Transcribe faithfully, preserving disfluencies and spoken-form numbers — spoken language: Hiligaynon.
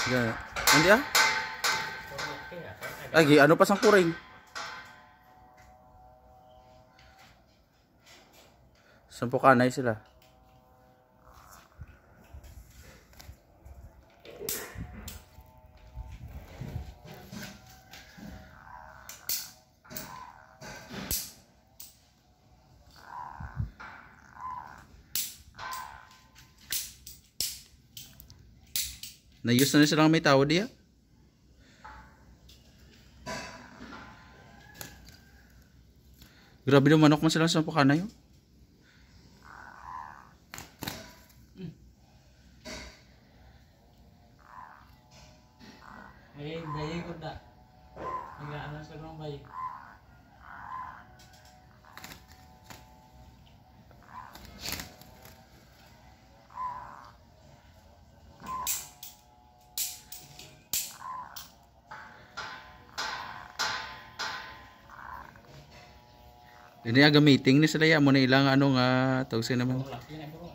Ga-, hindi ah? Ay, gi-, ano pa sang kuring? Sampukanay sila. Nayos na ni sila nga may tawo diya. Grabe daw, manok man sila sa Sampukanay, oh. Ay, bayi ko da. Nag-ano sa kong bayi. Ini aga meeting ni sila ya, mo na ilang ano nga tawag sila naman. Wala, yun ang bro.